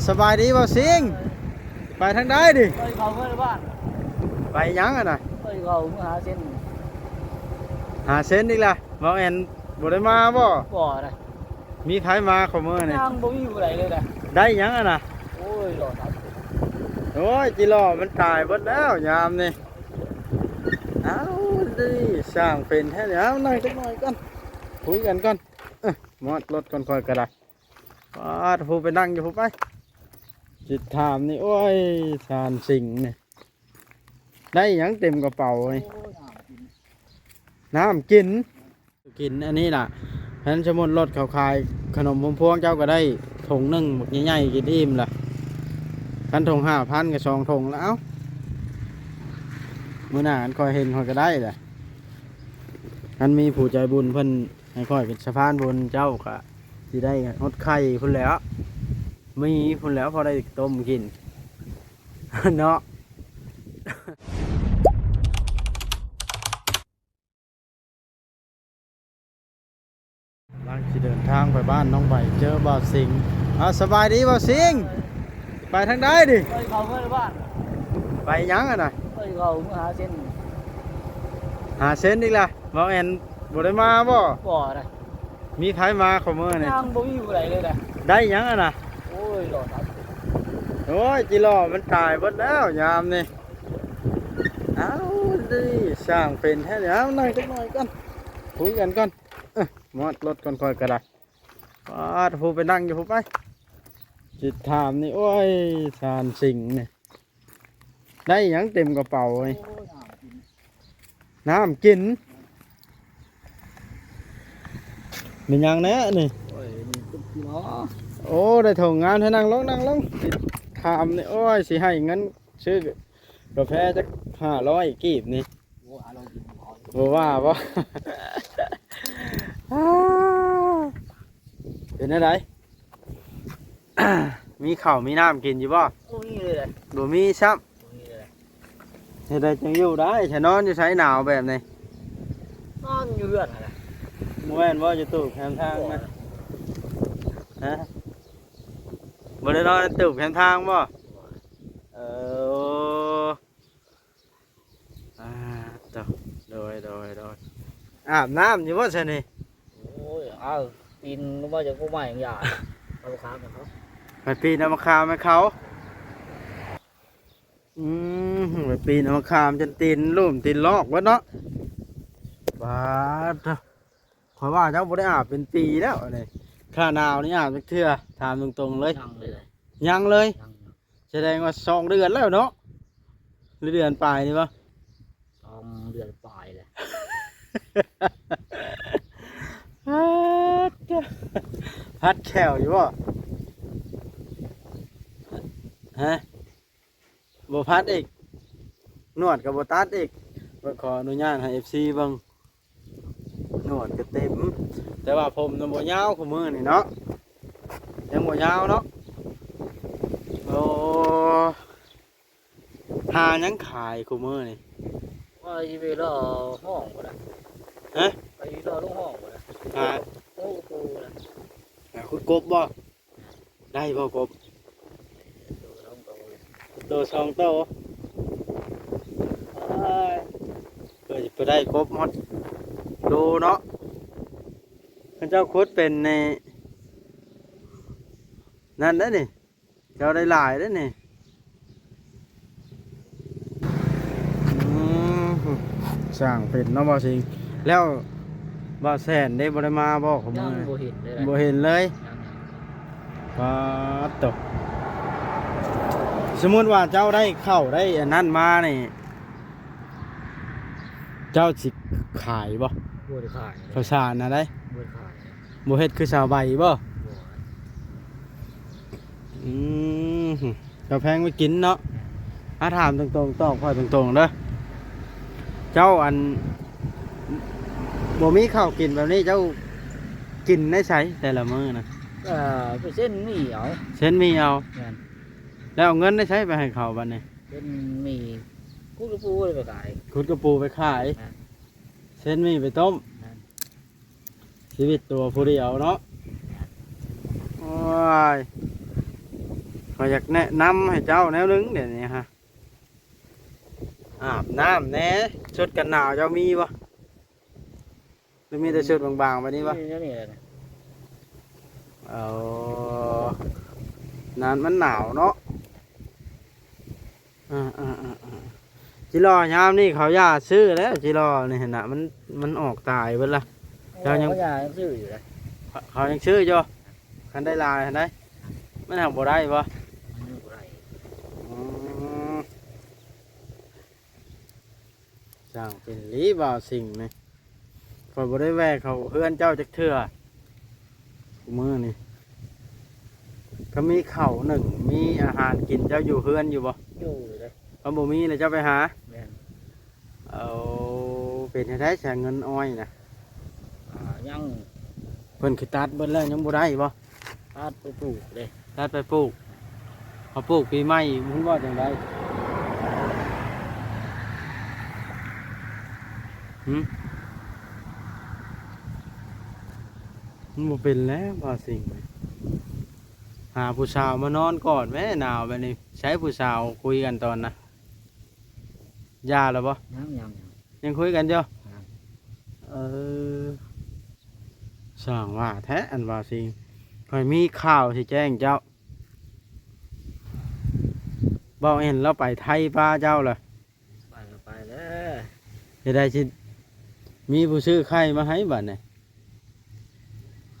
ສະບາຍດີບ່າວສິງ. ໄປທາງໃດນີ້? ໄປເຂົ້າເມືອງບ້ານ. ໄປຫຍັງຫັ້ນນະ? ໄປເຂົ້າເມືອຫາເຊັນ. ຫາເຊັນອີກລະ? ບ່າວແອນບໍ່ໄດ້ມາບໍ່? ບໍ່ນະ. ມີໃຜມາເຂົ້າເມືອນີ້? ຍັງບໍ່ມີຜູ້ໃດເລີຍນະ. ໄດ້ຫຍັງຫັ້ນນະ? ໂອ້ຍ ຫຼໍ່ສາມ. ໂອ້ຍ ຈິຫຼໍ່ມັນຕາຍເບິດແລ້ວຍາມນີ້. ອ້າວ ນີ້ຊ່າງເປັນແທ້ນີ້. ເອົາ ນັ່ງຈັກໜ້ອຍກ່ອນ ຄຸຍກັນກ່ອນ. ເອີ ມອດລົດກ່ອນ ຂ້ອຍກໍໄດ້. ປາດ ຜູ້ໄປນັ່ງຢູ່ພຸ້ນໄປ. ຊິຖາມນີ້ ໂອ້ຍ ຊານສິງນີ້ ໄດ້ຫຍັງເຕັມກະເປົານີ້? ໂອ້ຍ ນ້ຳກິນ ນ້ຳກິນ ກິນອັນນີ້ລະ. ຄັນສົມມຸດລົດເຂົາຂາຍຂະໜົມພວງພວງ ເຈົ້າກໍໄດ້ຖົງໜຶ່ງບັກໃຫຍ່ໆ ກິນອີ່ມລະ. ຄັນຖົງຫ້າພັນກໍສອງຖົງລະ. ເອົ້າ ມື້ໜ້າຄັນຂ້ອຍເຫັນ ຂ້ອຍກໍໄດ້ລະ. ຄັນມີຜູ້ໃຈບຸນເພິ່ນ ໃຫ້ຂ້ອຍເປັນສະພານບຸນ ເຈົ້າກະຊິໄດ້ຮອດໄຂ່ພຸ້ນແຫຼ້ວ ມີພຸ້ນແຫຼ້ວ ພໍໄດ້ຕົ້ມກິນເນາະ. ກຳລັງຊິເດີນທາງໄປບ້ານນ້ອງໃບ ເຈີບ່າວສິງ. ອ້າວ ສະບາຍດີບ່າວສິງ. ໄປທາງໃດນີ້? ໄປເຂົ້າເມືອງບ້ານ. ໄປຫຍັງຫັ້ນນະ? ໄປເຂົ້າເມືອຫາເຊັນ. ຫາເຊັນອີກລະ? ບ່າວແອນບໍ່ໄດ້ມາບໍ່? ບໍ່ນະ. ມີໃຜມາເຂົ້າເມືອນີ້? ຍັງບໍ່ມີຜູ້ໃດເລີຍນະ. ໄດ້ຫຍັງຫັ້ນນະ? ໂອ້ຍ ຫຼໍ່ສາມ. ໂອ້ຍ ຈິຫຼໍ່ມັນຕາຍເບິດແລ້ວຍາມນີ້. ອ້າວ ນີ້ຊ່າງເປັນແທ້ນີ້. ເອົາ ນັ່ງຈັກໜ້ອຍກ່ອນ ຄຸຍກັນກ່ອນ. ເອີ ມອດລົດກ່ອນ ຂ້ອຍກໍໄດ້. ປາດ ຜູ້ໄປນັ່ງຢູ່ພຸ້ນໄປ. ຊິຖາມນີ້ ໂອ້ຍ ຊານສິງນີ້ ໄດ້ຫຍັງເຕັມກະເປົານີ້? ໂອ້ຍ ນ້ຳກິນ ນ້ຳກິນ. ແມ່ນຫຍັງແນ່ນີ້? ໂອ້ຍ ນີ້ຄືເນາະ. ໂອ້ ໄດ້ຖົງງາມແທ້. ນັ່ງລົງ ນັ່ງລົງ. ຊິຖາມນີ້ ໂອ້ຍ ຊິໃຫ້ເງິນຊື້ກາແຟຈັກຫ້າຮ້ອຍກີບນີ້. ໂອ້ ຫ້າຮ້ອຍກີບ ບໍ່ວ່າບໍ່? ເປັນແນວໃດ? ມີເຂົ້າມີນ້ຳກິນຢູ່ບໍ່? ບໍ່ມີເລີຍ. ບໍ່ມີຊ້ຳ. ບໍ່ມີເລີຍ. ເຮັດໃດຈຶ່ງຢູ່ໄດ້? ຈະນອນຢູ່ໃສໜາວແບບນີ້? ນອນຢູ່ເຮືອນຫັ້ນແຫຼະ. ບໍ່ແມ່ນບໍ່ ຢູ່ຕູບແຄມທາງນະ? ຮະ? ບໍ່ໄດ້ນອນຕູບແຄມທາງບໍ່? ເອີ. ອ່າ ເຈົ້າ ໂດຍ ໂດຍ ໂດຍ. ອາບນ້ຳຢູ່ບໍ່ຊະນີ້? ໂອ້ຍ ເອົາ ປີນລົງມາຈາກພູໄມ້ຫຍັງຢ່າ ເອົາມາຂາມໃຫ້ເຂົາ. ໄປປີນເອົາມາຂາມໃຫ້ເຂົາ. ອືມ ໄປປີນເອົາມາຂາມຈົນຕີນລຸ່ມຕີນລອກເບິດເນາະ. ບາດ ຂ້ອຍວ່າເຈົ້າບໍ່ໄດ້ອາບເປັນປີແລ້ວນີ້. ຖ້າໜາວນີ້ອາບຈັກເທື່ອ? ຖາມຕົງໆເລີຍ. ຍັງເລີຍ. ຍັງເລີຍ? ຍັງ. ສະແດງວ່າສອງເດືອນແລ້ວເນາະ ຫຼືເດືອນປາຍນີ້ບໍ່? ສອງເດືອນປາຍແລ້ວ. ພັດແຂ້ວຢູ່ບໍ່? ຮະ? ບໍ່ພັດອີກ? ໜວດກໍບໍ່ຕັດອີກ? ເບິ່ງ ຂໍອະນຸຍາດໃຫ້ເອັຟຊີເບິ່ງ. ໜວດກໍເຕັມ ແຕ່ວ່າຜົມນະບໍ່ຍາວ ຄູ່ມື້ນີ້ເນາະ ຍັງບໍ່ຍາວເນາະ. ໂອ້ ຫາຫຍັງຂາຍຄູ່ມື້ນີ້? ວ່າຊິໄປລໍຫ້ອງພຸ້ນນະ. ຮະ? ໄປລໍລົງຫ້ອງພຸ້ນນະ. ຫາ ໂອ້ ກູນະ. ຫາຂຸດກົບບໍ່? ໄດ້ບໍ່ກົບ? ໂຕສອງໂຕ. ເອີຍ ເພື່ອຊິໄປໄດ້ກົບຮອດໂລເນາະ. ເຂົາເຈົ້າຂຸດເປັນໃນນັ້ນເດ້ນີ້ ເຈົ້າໄດ້ຫຼາຍເດ້ນີ້. ອືມ ຊ່າງເປັນເນາະ ບ່າວສິງ. ແລ້ວບ່າວແສນເດ້ ບໍ່ໄດ້ມາບໍ່? ຍັງບໍ່ເຫັນເລີຍ. ບໍ່ເຫັນເລີຍ? ຍັງ. ປາດໂຕ ສົມມຸດວ່າເຈົ້າໄດ້ເຂົ້າໄດ້ອັນນັ້ນມານີ້ ເຈົ້າຊິຂາຍບໍ່? ບໍ່ໄດ້ຂາຍ. ເຂົ້າສານນະໄດ໋ ບໍ່ໄດ້ຂາຍ. ບໍ່ເຮັດຄືສາວໃບບໍ່? ບໍ່. ອືມ ເຈົ້າແພງໄວ້ກິນເນາະ. ອາ ຖາມຕົງໆ ຕອບຂ້ອຍຕົງໆເດີ ເຈົ້າອັນ ບໍ່ມີເຂົ້າກິນແບບນີ້ ເຈົ້າກິນໄດ້ໃສແຕ່ລະມື້ນະ? ເອີ ໄປເຊັນໝີ່ເອົາ. ເຊັນໝີ່ເອົາ. ແມ່ນ. ແລ້ວເອົາເງິນໄດ້ໃສໄປໃຫ້ເຂົາບັດນີ້? ເຊັນໝີ່ ຂຸດກະປູໄປຂາຍ. ຂຸດກະປູໄປຂາຍ. ແມ່ນ. ເຊັນໝີ່ໄປຕົ້ມ. ແມ່ນ. ຊີວິດຕົວຜູ້ດຽວເນາະ. ໂອ້ຍ ຂ້ອຍຢາກແນະນຳໃຫ້ເຈົ້າແນວໜຶ່ງດຽວນີ້ຮະ ອາບນ້ຳແດ່. ຊຸດກັນໜາວເຈົ້າມີບໍ່ ຫຼືມີແຕ່ຊຸດບາງໆແບບນີ້ບໍ່? ມີແນວນີ້ແຫຼະ. ເອີ ນັ້ນມັນໜາວເນາະ. ອ່າໆໆໆ ຈິລໍຍາມນີ້ເຂົາຢ່າຊື້ແລ້ວ ຈິລໍນີ້ຫັ້ນນະ ມັນ ມັນອອກຕາຍເບິດລະ. ເຂົາຍັງ ເຂົາຍັງຊື້ຢູ່ເດ້ ເຂົາຍັງຊື້ຢູ່. ຄັນໄດ້ຫຼາຍຫັ້ນໃດ ມັນຫາກບໍ່ໄດ້ບໍ່? ມັນບໍ່ໄດ້. ອືມ ຊ່າງເປັນຫຼີບ່າວສິງນີ້ ຂ້ອຍບໍ່ໄດ້ແວ່ເຂົ້າເຮືອນເຈົ້າຈັກເທື່ອ ມື້ນີ້. ກໍມີເຂົ້າໜຶ້ງ ມີອາຫານກິນ ເຈົ້າຢູ່ເຮືອນຢູ່ບໍ່? ຢູ່ເດ້. ຄັນບໍ່ມີແລ້ວເຈົ້າໄປຫາ? ແມ່ນ. ເອົາ ເປັນຈັ່ງໃດຊະ ເງິນອ້ອຍນະ? ອ່າ ຍັງ. ເພິ່ນຄືຕັດເບິດແລ້ວ ຍັງບໍ່ໄດ້ບໍ່? ຕັດໄປປູກເດ້. ຕັດໄປປູກ ເຂົາປູກປີໃໝ່ພຸ້ນບໍ່ຈັ່ງໃດ? ຫື? ມັນບໍ່ເປັນແລ້ວບ່າວສິງ. ຫາຜູ້ສາວມານອນກອດແມ້ ໜາວແບບນີ້. ໃສຜູ້ສາວຄຸຍກັນຕອນນະ? ຢ່າແລ້ວບໍ່? ຍັງ ຍັງ ຍັງ. ຍັງຄຸຍກັນຢູ່? ຍັງ. ເອີ ຊ່າງວ່າແທ້ ອັນວ່າຊິ ຂ້ອຍມີຂ່າວຊິແຈ້ງເຈົ້າ. ເວົ້າເຫັນລາວໄປໄທປາເຈົ້າລະ. ໄປກໍໄປແລ້ວ. ເຮັດໃດຊິມີຜູ້ຊື້ໄຂ່ມາໃຫ້ບັດນີ້?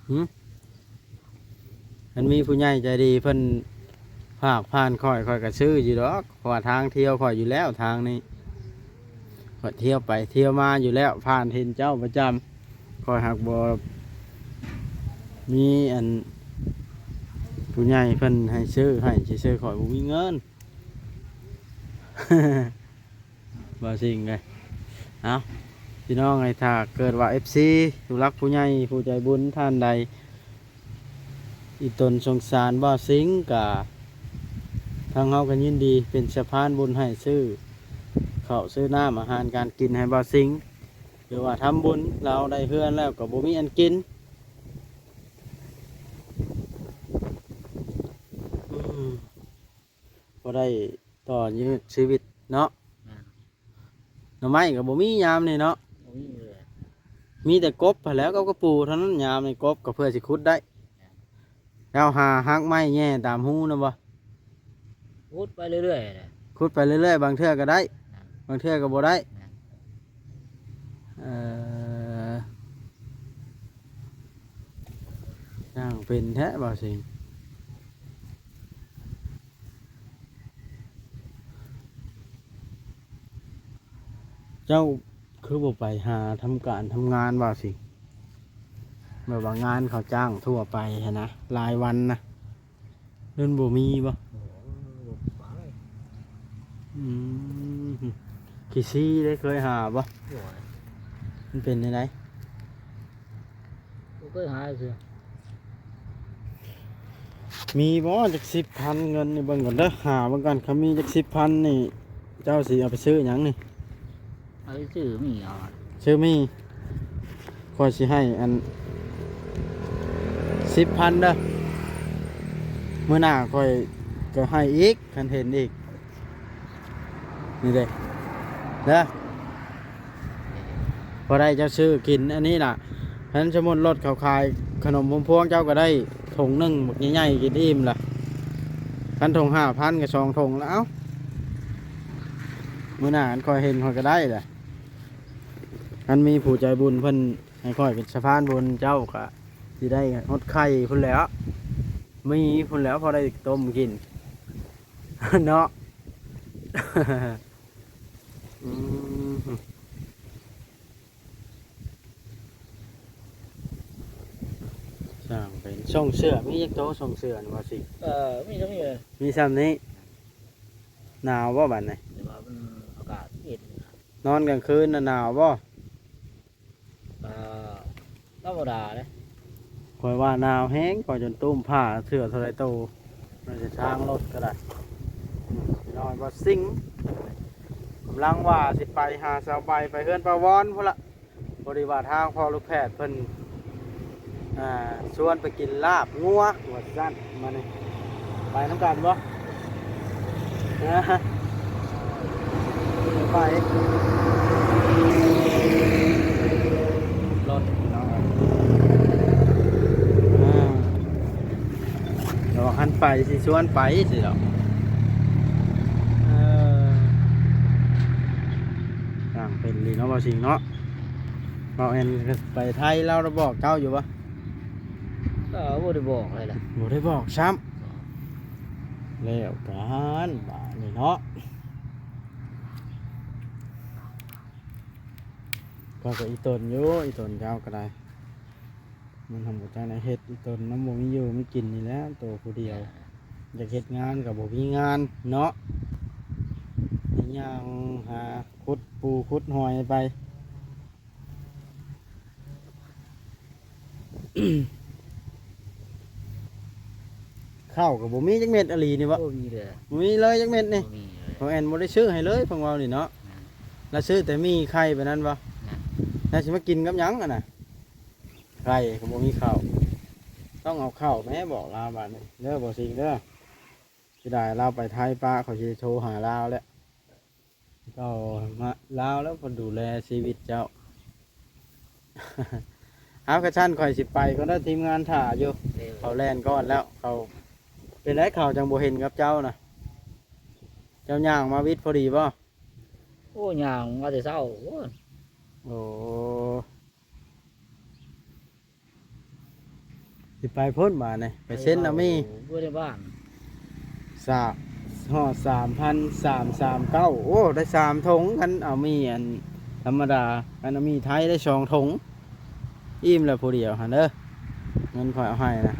ຫື? ຄັນມີຜູ້ໃຫຍ່ໃຈດີເພິ່ນຝາກຜ່ານຂ້ອຍ ຂ້ອຍກໍຊື້ຢູ່ດອກ ເພາະວ່າທາງທ່ຽວຂ້ອຍຢູ່ແລ້ວ ທາງນີ້ຂ້ອຍທ່ຽວໄປທ່ຽວມາຢູ່ແລ້ວ ຜ່ານເຫັນເຈົ້າປະຈຳ. ຂ້ອຍຫາກບໍ່ມີອັນຜູ້ໃຫຍ່ເພິ່ນໃຫ້ຊື້ໃຫ້ ຊິຊື້ ຂ້ອຍບໍ່ມີເງິນ. ບໍ່ສິ່ງເລີຍ. ເອົ້າ ພີ່ນ້ອງເອີຍ ຖ້າເກີດວ່າເອັຟຊີ ຜູ້ຫຼັກຜູ້ໃຫຍ່ ຜູ້ໃຈບຸນທ່ານໃດ ອີຕົນສົງສານບ່າວສິງ ກະທາງເຮົາກໍຍິນດີເປັນສະພານບຸນໃຫ້ ຊື້ເຂົ້າຊື້ນ້ຳອາຫານການກິນໃຫ້ບ່າວສິງ ຫຼືວ່າທຳບຸນ ລາວໄດ້ເຮືອນແລ້ວກໍບໍ່ມີອັນກິນ. ອືມ ບໍ່ໄດ້ຕໍ່ຍືດຊີວິດເນາະ. ແມ່ນ. ໜໍ່ໄມ້ກໍບໍ່ມີຍາມນີ້ເນາະ. ບໍ່ມີເລີຍ. ມີແຕ່ກົບຫັ້ນແຫຼ້ວກັບກະປູເທົ່ານັ້ນ ຍາມນີ້ ກົບກໍເພື່ອຊິຂຸດໄດ້. ແມ່ນ. ເຈົ້າຫາຮັກໄມ້ແຍ່ຕາມຮູນະບໍ່? ຂຸດໄປເລື້ອຍໆແຫຼະ. ຂຸດໄປເລື້ອຍໆ ບາງເທື່ອກໍໄດ້. ແມ່ນ. ບາງເທື່ອກໍບໍ່ໄດ້. ແມ່ນ. ເອີ ຊ່າງເປັນແທ້ບ່າວສິງ. ເຈົ້າຄືບໍ່ໄປຫາທຳການທຳງານວ່າຊິ ແບບວ່າງານເຂົາຈ້າງທົ່ວໄປຫັ້ນນະ ລາຍວັນນະ ເງິນບໍ່ມີບໍ່? ໂອ້ ບໍ່ໄປ. ອືມ ຂີ້ຊີ້ເດ້ ເຄີຍຫາບໍ່? ໂອ້ຍ ມັນເປັນແນວໃດ? ບໍ່ເຄີຍຫາເທື່ອ. ມີບໍ່ຈັກສິບພັນ ເງິນນີ້ ເບິ່ງກ່ອນເດີ ຫາເບິ່ງກ່ອນ. ຄັນມີຈັກສິບພັນນີ້ ເຈົ້າຊິເອົາໄປຊື້ຫຍັງນີ້? ເອົາໄປຊື້ໝີ່ເອົາ. ຊື້ໝີ່? ຂ້ອຍຊິໃຫ້ອັນສິບພັນເດີ ມື້ໜ້າຂ້ອຍກໍໃຫ້ອີກ ຄັນເຫັນອີກ. ນີ້ເດ້ ເດີ ພໍໄດ້ເຈົ້າຊື້ກິນອັນນີ້ລະ. ຄັນສົມມຸດລົດເຂົາຂາຍຂະໜົມພວງພວງ ເຈົ້າກໍໄດ້ຖົງໜຶ່ງບັກໃຫຍ່ໆ ກິນອີ່ມລະ. ຄັນຖົງຫ້າພັນກໍສອງຖົງລະ. ເອົ້າ ມື້ໜ້າຄັນຂ້ອຍເຫັນຂ້ອຍກໍໄດ້ລະ. ຄັນມີຜູ້ໃຈບຸນເພິ່ນໃຫ້ຂ້ອຍເປັນສະພານບຸນ ເຈົ້າກໍຊິໄດ້ຫົດໄຂ່ພຸ້ນແຫຼ້ວ ມີພຸ້ນແຫຼ້ວ ພໍໄດ້ຕົ້ມກິນ. ເນາະ. ອືມ ຊ່າງເປັນ. ສົ່ງເສື້ອມີຈັກໂຕ? ສົ່ງເສື້ອນີ້ວ່າຊິ ເອີ ມີສ່ຳນີ້ເລີຍ. ມີສ່ຳນີ້. ໜາວບໍ່ບັດນີ້? ແຕ່ວ່າມັນອາກາດເຢັນ. ນອນກາງຄືນນະໜາວບໍ່? ກໍທຳມະດາເດ້. ຂ້ອຍວ່າໜາວແຮງ ຂ້ອຍຈົນຕຸ້ມຜ້າເສື້ອເທົ່າໃດໂຕ ໃນເສັ້ນທາງລົດກໍໄດ້. ອືມ ນ້ອຍບໍ່ຊິງ ກຳລັງວ່າຊິໄປຫາສາວໃບ ໄປເຮືອນປ້າວອນພຸ້ນລະ. ພໍດີວ່າທາງພໍ່ລູກແພດເພິ່ນ ອ່າ ຊວນໄປກິນລາບງົວວ່າຊັ້ນ. ມານີ້ ໄປນຳກັນບໍ່? ອ່າ ໄປ ລົດເນາະ ອ່າ ດອກຫັ້ນໄປ ຊິຊວນໄປຊີ້ດອກ ເອີ ຊ່າງເປັນດີເນາະ ບ່າວສິງເນາະ. ບ່າວແອນໄປໄທ ລາວໄດ້ບອກເຈົ້າຢູ່ບໍ່? ກໍບໍ່ໄດ້ບອກໃຜລະ ບໍ່ໄດ້ບອກຊ້ຳ. ແລ້ວກັນບາດນີ້ເນາະ ເຂົາກໍອີ່ຕົນຢູ່ ອີ່ຕົນເຈົ້າກໍໄດ້ ມັນທຳບໍ່ຈັກແນວເຮັດ ອີ່ຕົນນຳບໍ່ມີຢູ່ມີກິນນີ້ແຫຼະ ໂຕຜູ້ດຽວ ຢາກເຮັດງານກໍບໍ່ມີງານເນາະ ໄດ້ຍ່າງຫາຂຸດປູຂຸດຫອຍໄປ. ເຂົ້າກໍບໍ່ມີຈັກເມັດອີ່ຫຼີນີ້ບໍ? ບໍ່ມີເລີຍ ບໍ່ມີເລີຍຈັກເມັດນີ້ ບໍ່ມີເລີຍ ເພາະແອນບໍ່ໄດ້ຊື້ໃຫ້ເລີຍ ເພິ່ນເວົ້ານີ້ເນາະ ແມ່ນ ລາວຊື້ແຕ່ໝີ່ໄຂ່ໄປນັ້ນບໍ? ແມ່ນ ລາວຊິມາກິນກັບຫຍັງຫັ້ນນະ ໄຂ່ກໍບໍ່ມີເຂົ້າ ຕ້ອງເອົາເຂົ້າແມ້ ບອກລາວບາດນີ້ເດີ ບໍ່ຊິງເດີ ເສຍດາຍລາວໄປໄທປະ ຂ້ອຍຊິໂທຫາລາວແຫຼະ. ເຈົ້າມາລາວແລ້ວເພິ່ນດູແລຊີວິດເຈົ້າ. ເອົາ ຄັນຊັ້ນຂ້ອຍຊິໄປກ່ອນເດີ ທີມງານຖ້າຢູ່ ເຂົາແລ່ນກ່ອນແລ້ວ ເຂົາ ເປັນໄດ ເຂົາຈັ່ງບໍ່ເຫັນກັບເຈົ້ານະ ເຈົ້າຍ່າງມາວິດພໍດີບໍ່? ໂອ້ ຍ່າງມາແຕ່ເຊົ້າ ໂອ້ ໂອ້. ຊິໄປພຸ້ນບາດນີ້ ໄປເຊັນເອົາໝີ່ ບໍ່ໄດ້ບ້ານ ສາມ ຮອດສາມພັນສາມສາມເກົ້າ ໂອ້ ໄດ້ສາມຖົງ ຄັນເອົາໝີ່ອັນທຳມະດາ ຄັນເອົາໝີ່ໄທໄດ້ສອງຖົງ ອີ່ມແລ້ວຜູ້ດຽວຫັ້ນເດີ ເງິນຂ້ອຍເອົາໃຫ້ນະ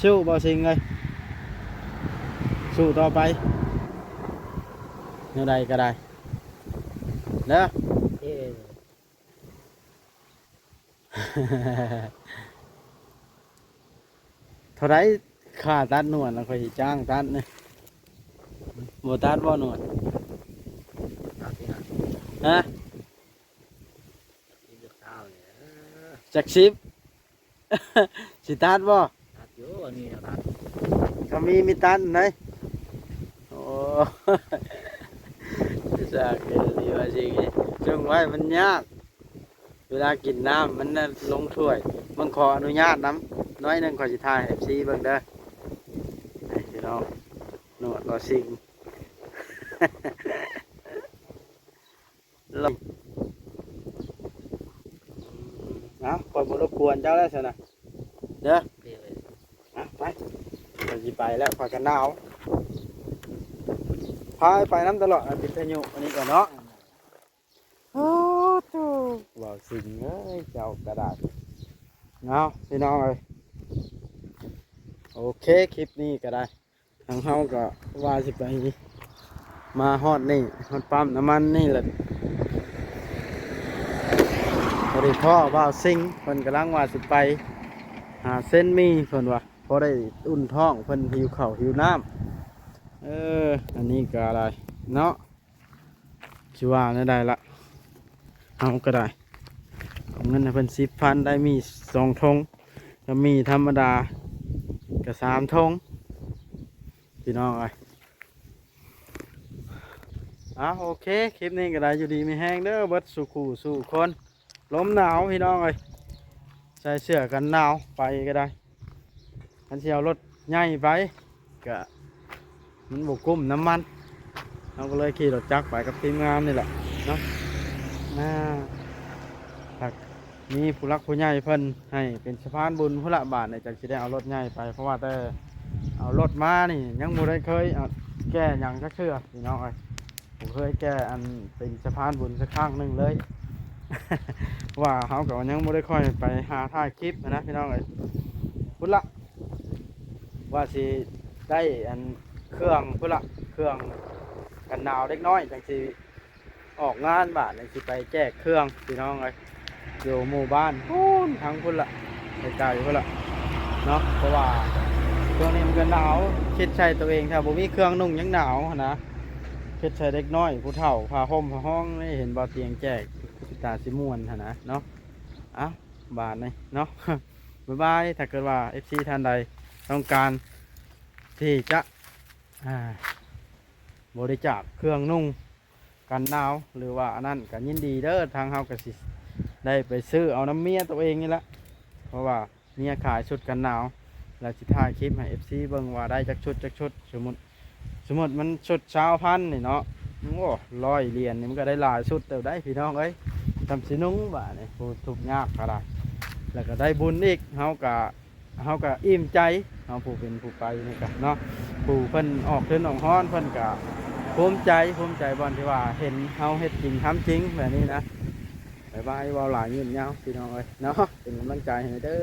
ສູ້ບໍ່ຊິງເອີຍ ສູ້ຕໍ່ໄປ ແນວໃດກໍໄດ້ເດີ. ເທົ່າໃດຄ່າຕັດໜວດ ແລ້ວຂ້ອຍຊິຈ້າງຕັດນະ ບໍ່ຕັດບໍ່ໜວດ? ຕັດຕິ ຮະ? ຈັກສິບ ຈັກສິບ ຊິຕັດບໍ່? ຕັດຢູ່ ອັນນີ້ຕັດ ກໍມີ ມີຕັດໄດ໋ ໂອ້ ສາກເອີຍ ດີວ່າຊິງນີ້ ຈົ່ງໄວ້ມັນຍາກ ເວລາກິນນ້ຳມັນນະລົງຖ້ວຍ ເບິ່ງ ຂໍອະນຸຍາດນຳໜ້ອຍໜຶ່ງ ຂ້ອຍຊິຖ່າຍໃຫ້ເອັຟຊີເບິ່ງເດີ ນີ້ພີ່ນ້ອງ ໜວດບໍ່ຊິງ ເອົາ ຂ້ອຍບໍ່ລົບກວນເຈົ້າແລ້ວຊັ້ນນະ ເດີ ເອົາ ໄປ ຂ້ອຍຊິໄປແລ້ວ ຂ້ອຍກໍໜາວ ພາໄປນຳຕະຫຼອດ ຕິດພາຍຸອັນນີ້ກ່ອນເນາະ. ໂອ້ໂຕ ເວົ້າຊິງເອີຍ ເຈົ້າກໍໄດ້ ເອົາ ພີ່ນ້ອງເອີຍ ໂອເຄ ຄລິບນີ້ກໍໄດ້ ທາງເຮົາກໍວ່າຊິໄປ ມາຮອດນີ້ ຮອດປ້ຳນ້ຳມັນນີ້ແຫຼະ ພໍດີພໍ້ບ່າວຊິງ ເພິ່ນກຳລັງວ່າຊິໄປຫາເຊັນໝີ່ ເພິ່ນວ່າ ພໍໄດ້ອຸ່ນທ້ອງ ເພິ່ນຫິວເຂົ້າຫິວນ້ຳ ເອີ ອັນນີ້ກໍໄດ້ເນາະ. ຊິວ່າແນວໃດລະ ເຮົາກໍໄດ້ ເອົາເງິນໃຫ້ເພິ່ນສິບພັນ ໄດ້ໝີ່ສອງຖົງ ແລ້ວໝີ່ທຳມະດາກໍສາມຖົງ ພີ່ນ້ອງເອີຍ ອ່າ ໂອເຄ ຄລິບນີ້ກໍໄດ້ ຢູ່ດີມີແຮງເດີ ເບິດສູ່ຄູ່ສູ່ຄົນ ລົມໜາວ ພີ່ນ້ອງເອີຍ ໃສ່ເສື້ອກັນໜາວໄປກໍໄດ້. ຄັນຊິເອົາລົດໃຫຍ່ໄປ ກະມັນບໍ່ກຸ້ມນ້ຳມັນ ເຮົາກໍເລີຍຂີ່ລົດຈັກໄປກັບທີມງານນີ້ແຫຼະເນາະ ອ່າ ຖ້າມີຜູ້ຫຼັກຜູ້ໃຫຍ່ເພິ່ນໃຫ້ເປັນສະພານບຸນພຸ້ນລະ ບາດນີ້ຈັ່ງຊິໄດ້ເອົາລົດໃຫຍ່ໄປ ເພາະວ່າແຕ່ເອົາລົດມານີ້ຍັງບໍ່ໄດ້ເຄີຍ ເອົາ ແກ່ຫຍັງຈັກເທື່ອ ພີ່ນ້ອງເອີຍ. ບໍ່ເຄີຍແກ່ອັນເປັນສະພານບຸນສັກຄັ້ງໜຶ່ງເລີຍ ເພາະວ່າເຮົາກໍຍັງບໍ່ໄດ້ຄ່ອຍໄປຫາຖ່າຍຄລິບນະພີ່ນ້ອງເອີຍ. ພຸ້ນລະ ວ່າຊິໄດ້ອັນເຄື່ອງ ພຸ້ນລະ ເຄື່ອງກັນໜາວເດັກນ້ອຍ ຈັ່ງຊິອອກງານ ບາດນີ້ຊິໄປແຈກເຄື່ອງພີ່ນ້ອງເອີຍ. ຢູ່ໝູ່ບ້ານພຸ້ນ ທາງພຸ້ນລະ ໄກໆພຸ້ນລະເນາະ ເພາະວ່າຊ່ວງນີ້ມັນກໍໜາວ ຄິດໃສ່ຕົວເອງ ຖ້າບໍ່ມີເຄື່ອງນຸ່ງຍັງໜາວຫັ້ນນະ ຄິດໃສ່ເດັກນ້ອຍ ຜູ້ເຖົ້າ ຜ້າຫົ່ມຜ້າຮອງ ນີ້ເຫັນບໍ່ ຕຽງແຈກ ຄືຕາຊິມ່ວນຫັ້ນນະເນາະ. ເອົ້າ ບາດນີ້ເນາະ ບາຍບາຍ. ຖ້າເກີດວ່າເອັຟຊີທ່ານໃດຕ້ອງການທີ່ຈະ ອ່າ ບໍລິຈາກເຄື່ອງນຸ່ງກັນໜາວ ຫຼືວ່າອັນນັ້ນກໍຍິນດີເດີ ທາງເຮົາກໍຊິໄດ້ໄປຊື້ເອົານຳເມຍໂຕເອງນີ້ແຫຼະ ເພາະວ່າເມຍຂາຍຊຸດກັນໜາວ ແລ້ວຊິຖ່າຍຄລິບໃຫ້ເອັຟຊີເບິ່ງວ່າໄດ້ຈັກຊຸດຈັກຊຸດ ສົມມຸດ ສົມມຸດມັນຊຸດຊາວພັນນີ້ເນາະ ໂອ້ ຮ້ອຍຫຼຽນນີ້ມັນກໍໄດ້ຫຼາຍຊຸດເຕີບໄດ໋ພີ່ນ້ອງເອີຍ ຊ່ຳຊິນຸ່ງບາດນີ້ ຜູ້ທຸກຍາກກໍໄດ້ ແລ້ວກໍໄດ້ບຸນອີກ ເຮົາກໍ ເຮົາກໍອີ່ມໃຈ ເຮົາຜູ້ເປັນຜູ້ໄປນີ້ກໍເນາະ ຜູ້ເພິ່ນອອກທຶນອອກຮອນ ເພິ່ນກໍພູມໃຈ ພູມໃຈບ່ອນທີ່ວ່າເຫັນເຮົາເຮັດຈິງທຳຈິງແບບນີ້ນະ. ບາຍບາຍ ເວົ້າຫຼາຍຍືດຍາວພີ່ນ້ອງເອີຍເນາະ ເປັນກຳລັງໃຈໃຫ້ເດີ.